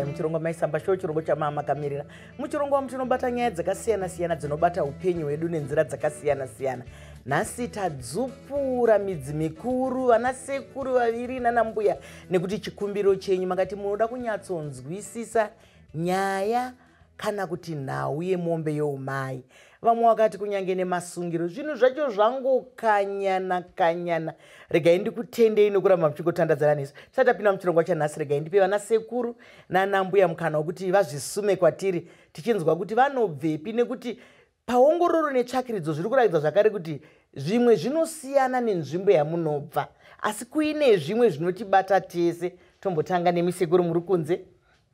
Tinokugamuchidzai muchirongwa Maisamba Show, chirongwa chamamakamirira. Muchirongwa umu tinobata nyaya dzakasiyana-siyana dzinobata upenyu hwedu nenzira dzakasiyana-siyana. Nhasi tadzupura midzi mikuru, vana sekuru vaviri nana mbuya, nekuti chikumbiro chenyu makati munoda kunyatsonzwisisa nyaya kana kuti nhau yemombe youmai. Vamwe vakati kunyange nemasungiro, zvinhu zvacho zvangokanyana kanyana. Regai ndikutendei nokuramba muchingotandadzana nesu. Tisati tapinda muchirongwa chanhasi, regai ndipe vana sekuru nanambuya mukana wekuti vazvisume kwatiri, tichinzwa kuti vanobvepi, nekuti paongororo netsvakiridzo zviri kuratidza zvakare kuti zvimwe zvinosiyana nenzvimbo yamunobva, asi kuine zvimwe zvinotibata tese. Tombotanga nemi sekuru muri kunze.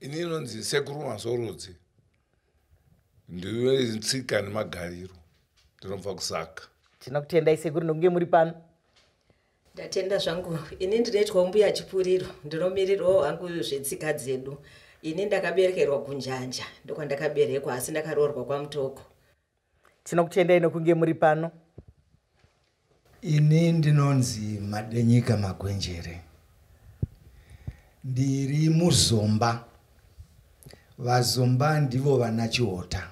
Ini inonzi Sekuru Mazorodzi, ndiwe tsika nemagariro, ndinobva kuSaka. Tinokutendai sekuru nokunge muri pano. Ndatenda zvangu. Ini ndinoitwa Mbuya Chipuriro, ndinomirirwawo hangu zvetsika dzedu. Ini ndakaberekerwa kuNjanja, ndokwandakaberekwa, asi ndakaroorwa kwaMutoko. Tinokutendai nokunge muri pano. Ini ndinonzi Madenyika Magwenjere, ndiri muZomba. VaZomba ndivo vana Chihota.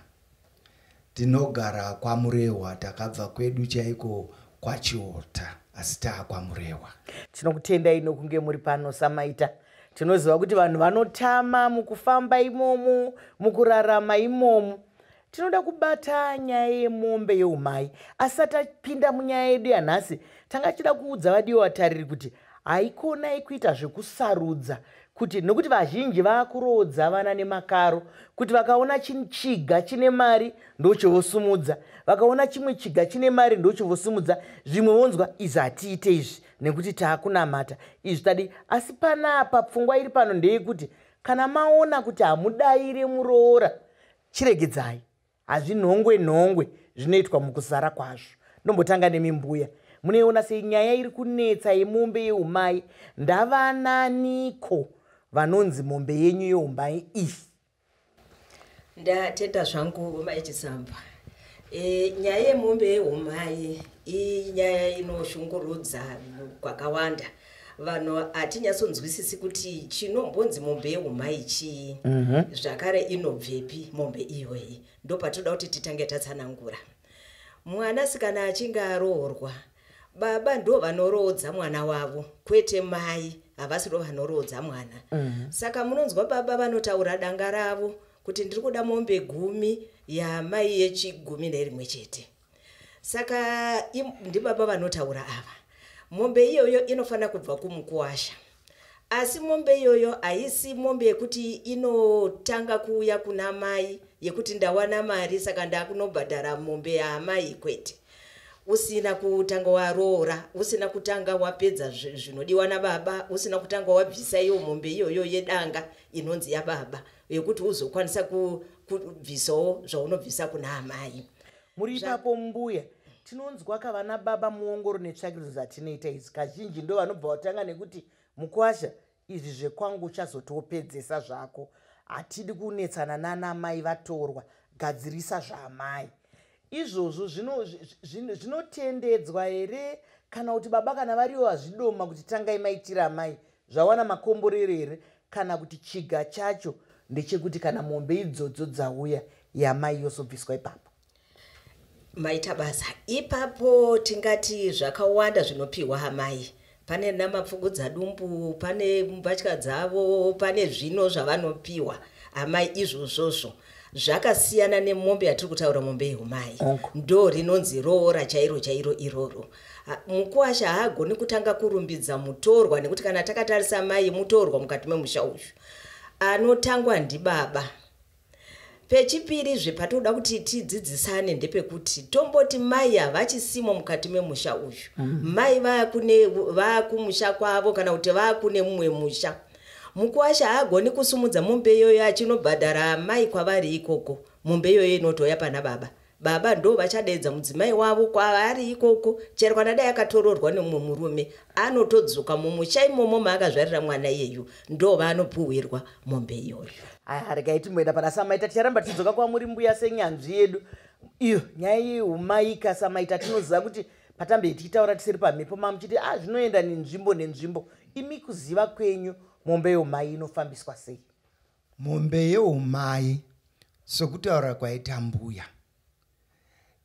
Tinogara kwaMurehwa, takabva kwedu chaiko kwaChihota, asi taakwamurehwa. Tinokutendai nokunge muri pano. Samaita, tinoziva kuti vanhu vanotama mukufamba imomo, mukurarama imomo. Tinoda kubata nyaya yemombe yeumai. Asi tapinda munyaya yedu yanhasi, tanga tichida kuudza vadiwa vatariri kuti haikonai kuita zvekusarudza, kuti nokuti vazhinji vaakuroodza vana nemakaro, kuti vakaona chiga chine mari ndochovosumudza, vakaona chimwe chiga chine mari ndochovosumudza. Zvimwe vonzwa izvi, hatiite izvi nekuti taakunamata izvi, tadi. Asi panapa pfungwa iri pano ndeyekuti kana maona kuti hamudayire muroora, chiregedzai. Hazvinhongwe nhongwe, zvinoitwa mukuzara kwazvo. Ndombotanga nemimbuya. Munoiona sei nyaya iri kunetsa yemombe yeumai? Ndavananiko vanonzi mombe yenyu yeumai iyi? Ndatenda zvangu, Maichisamba. Nyaya yemombe yeumai inyaya inoshungurudza kwakawanda vanhu. Hatinyatsonzwisisi kuti chinombonzi mombe yeumai chii, zvakare inobvepi mombe iyoyi. Ndopatoda kuti titange tatsanangura. Mwanasikana achinge aroorwa, baba ndo vanoroodza mwana wavo, kwete mai. Havasi ndo vanoroodza mwana. Saka munonzwa baba vanotaura danga ravo kuti ndiri kuda mombe 10 yamai yechigumi nerimwe chete. Saka ndibaba vanotaura ava. Mombe iyoyo inofanira kubva kumukuwasha, asi mombe iyoyo haisi mombe yekuti inotanga kuuya kuna mai, yekuti ndawana mari saka ndakunobhadhara mombe yaamai, kwete. Usina kutanga waroora, usina kutanga wapedza zvinodiwa nababa, usina kutanga wabvisa iyo mombe iyoyo yedanga inonzi yababa, yekuti uzokwanisa kubvisawo zvaunobvisa kuna amai. Muri ipapo mbuya, tinonzwa kavana baba muongoro netsvakiridzo dzatinoita idzi, kazhinji ndo vanobva vatanga nekuti, "Mukwasha, izvi zvekwangu uchazotopedzesa zvako. Hatidi kunetsana nana mai vatorwa, gadzirisa zvaamai." Izvozvo zvinotendedzwa here, kana kuti baba kana varivo vazvidoma kuti tangai maitira amai, zvawana makomborero here, kana kuti chiga chacho ndechekuti kana mombe idzodzo dzauya, yamai yozobviswa ipapo? Maita basa. Ipapo tingati zvakawanda zvinopiwa amai. Pane namapfugudza dumbu, pane mbatya dzavo, pane zvino zvavanopiwa amai. Izvozvozvo zvakasiyana nemombe yatiri kutaura, mombe yeumai. Ndo rinonzi roora chairo chairo iroro. Mukuwasha haagoni kutanga kurumbidza mutorwa, nekuti kana takatarisa, mai mutorwa mukati memusha uyu. Anotangwa ndibaba. Pechipirizve patoda kuti tidzidzisane ndepekuti tomboti mai havachisimo mukati memusha uyu. Mai vaakumusha kwavo, kana kuti vaakune mumwe musha. Mukuwasha haagoni kusumudza mombe iyoyo achinobhadhara amai kwavari ikoko. Mombe iyoyo inotouya pana baba. Baba ndo vachadedza mudzimai wavo kwavari ikoko. Chero kana dai akatororwa nemumwe murume, anotodzoka mumusha imomo maakazvarira mwana iyeyu, ndo vaanopuhwirwa mombe iyoyo. Aya, regai timboenda pana Samaita. Ticharamba tichidzoka kwamuri mbuya senyanzvi yedu. Iyo nyaya yeumaika, Samaita, tinoziva kuti patambe tichitaura tisiri pamhepo, mamuchiti a zvinoenda nenzvimbo nenzvimbo. Imi kuziva kwenyu, mombe yeumai inofambiswa sei? Mombe yeumai, sokutaura kwaita mbuya,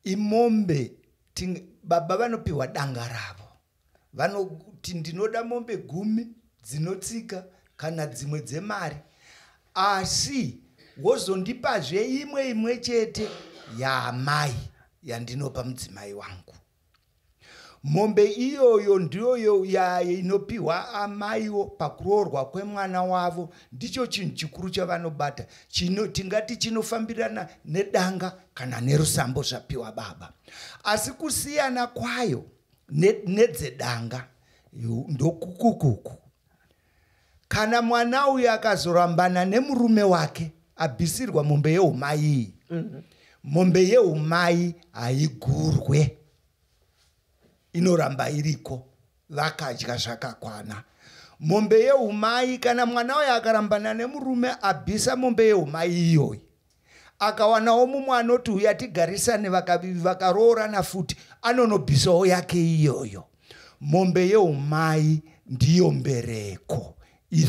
imombe baba vanopiwa danga ravo, vanoti ndinoda mombe 10 dzinotsika kana dzimwe dzemari, asi wozondipazve imwe chete yaamai yandinopa mudzimai wangu. Mombe iyoyo ndiyoyo inopiwa amaiwo pakuroorwa kwemwana wavo. Ndicho chinhu chikuru chavanobata, tingati chinofambirana nedanga kana nerusambo zvapiwa baba. Asi kusiyana kwayo nedzedanga ndokukukuku. Kana mwana uyu akazorambana nemurume wake abvisirwa mombe yeumai, mombe yeumai haigurwe, inoramba iriko, vakadya zvakakwana. Mombe yeumai, kana mwana uyu akarambana nemurume abvisa mombe yeumai iyoyi, akawanawo mumwe anoti uya tigarisane, vakaroorana futi, anonobvisawo yake iyoyo. Mombe yeumai ndiyo mbereko.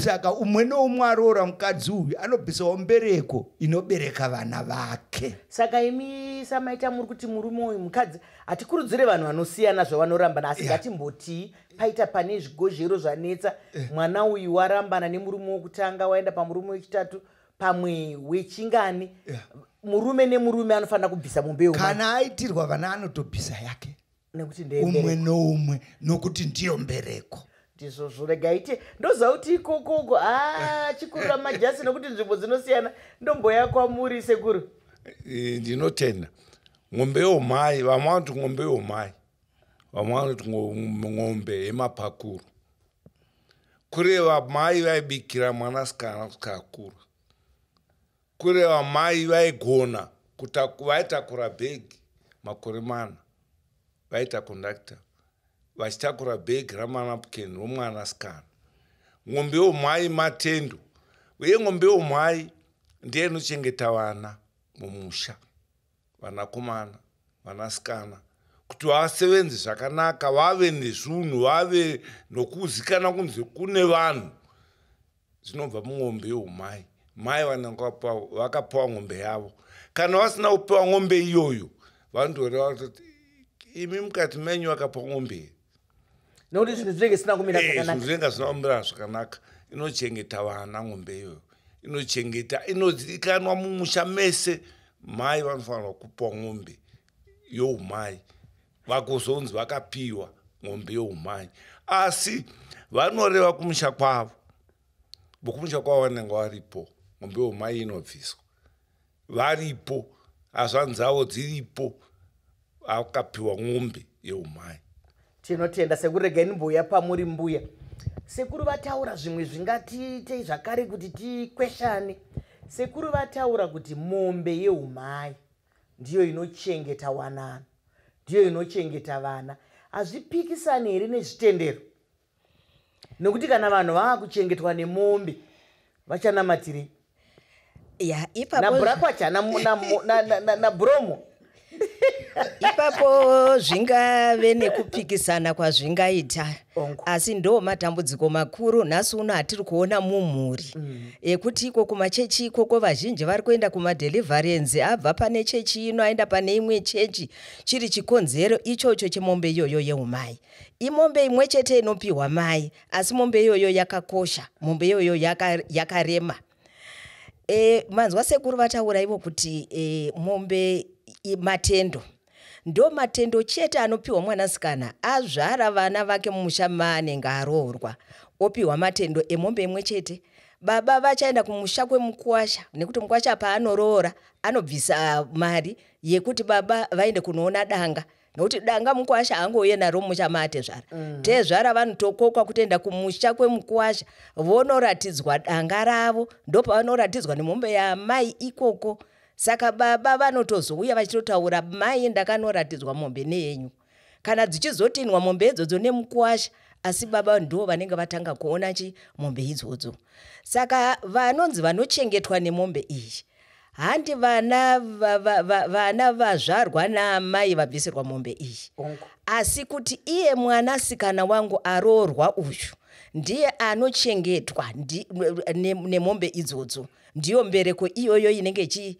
Saka umwe neumwe aroora mukadzi uyu anobvisawo mbereko inobereka vana vake. Saka imi samaita muri kuti murume uyu mukadzi, hatikurudzire vanhu vanosiyana zvavanorambana, asi ngatimboti paita pane zvigozhero zvanetsa, mwana uyu warambana nemurume wokutanga, waenda pamurume wechitatu, pamwe wechingani, murume nemurume anofanira kubvisa mombe yeumai. Kana aitirwa vana anotobvisa yake, nekuti umwe noumwe, nokuti ndiyo mbereko. Ndizvozvo, regaite ndoziva kuti ikokoko chikurura majasi, nokuti nzvimbo dzinosiyana. Ndomboya kwamuri sekuru. Ndinotenda. Ng'ombe yeumai, vamwe vanoti ng'ombe yeumai, vamwe vanoti ng'ombe yemapakuro. Kureva mai vaibikira mwanasikana kusvika akura. Kureva mai vaigona vaitakura bhegi makore 4, vaita kondakta vachitakura bhegi ramanapukeni romwanasikana. Ng'ombe yeumai matendo, uye ng'ombe yeumai ndiye inochengeta vana mumusha, vanakomana, vanasikana, kuti vasevenze zvakanaka, vave nezvinhu, vave nokuzikana kunze kune vanhu. Zvinobva mung'ombe yeumai. Mai vanenge vakapiwa ng'ombe yavo. Kana vasina kupiwa ng'ombe iyoyo, vanondoreva kuti imi mukati menyu vakapiwa ng'ombe, nokuti zvinhu zvinenge zvisina kumira zvakanaka. Zvinhu zvinenge zvisina kumira zvakanaka. Inochengeta vana ng'ombe iyoyo, inochengeta, inozikanwa mumusha mese. Mai vanofanirwa kupiwa ng'ombe youmai, vakuzonzi vakapiwa ng'ombe youmai, asi vanoreva kumusha kwavo, vokumusha kwavo vanenge varipo, ng'ombe youmai inobviswa varipo, hazvanzi dzavo dziripo, akapiwa ng'ombe yeumai. Tinotenda sekuru. Regai ndimboya pamuri mbuya. Sekuru vataura zvimwe zvingatiitei zvakare kuti tikweshane. Sekuru vataura kuti mombe yeumai ndiyo inochengeta wanano, ndiyo inochengeta vana. Hazvipikisani here nezvitendero? Nokuti kana vanhu vava kuchengetwa nemombe, vachanamatirei? Ya, ipapo Nabhurakwacha nabhuromo. Ipapo zvingave nekupikisana kwazvingaita, Ongo. asi ndo matambudziko makuru nhasi uno atiri kuona mumhuri, ekuti iko kumachechi ikoko vazhinji vari kuenda kumadeliverance, abva pane chechi ino aenda pane imwe chechi, chiri chikonzero ichocho chemombe iyoyo yeumai. Imombe imwe chete inopiwa mai, asi mombe iyoyo yakakosha, mombe iyoyo yakarema. Manzwa sekuru vataura ivo kuti mombe matendo, ndo matendo chete anopiwa mwanasikana azvara vana vake mumusha maanenge aroorwa, opiwa matendo emombe imwe chete. Baba vachaenda kumusha kwemukwasha, nekuti mukwasha paanoroora anobvisa mari yekuti baba vaende kunoona danga, nokuti danga mukwasha haangouye naro mumusha maatezvara. Tezvara vanotokokwa kutoenda kumusha kwemukwasha, vonoratidzwa danga ravo, ndopavanoratidzwa nemombe yamai ikoko. Saka baba vanotozouya vachitotaura, "Mai, ndakanoratidzwa mombe neyenyu." Kana dzichizotinwa mombe idzodzo nemukwasha, asi baba ndo vanenge vatanga kuona chi mombe idzodzo. Saka vanonzi vanochengetwa nemombe iyi handi vana vana vazvarwa naamai vabvisirwa mombe iyi, Ongo. asi kuti iye mwanasikana wangu aroorwa uyu. Ndiye anochengetwa nemombe idzodzo. Ndiyo mbereko iyoyo inenge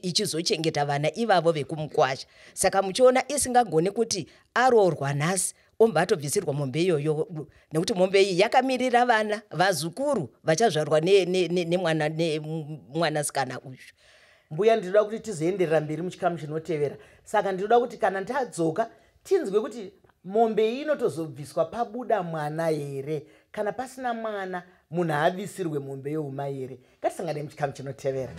ichizochengeta vana ivavo vekumukwasha. Saka muchiona isingagoni kuti aroorwa nhasi obva atobvisirwa mombe iyoyo, nekuti mombe iyi yakamirira vana vazukuru vachazvarwa nemwanasikana uyu. Mbuya, ndinoda kuti tizoenderera mberi muchikamu chinotevera. Saka ndinoda kuti kana tadzoka tinzwe kuti mombe iyi inotozobviswa pabuda mwana here, kana pasina mwana munhu haabvisirwe mombe yeumai here. Ngatisangane muchikamu chinotevera.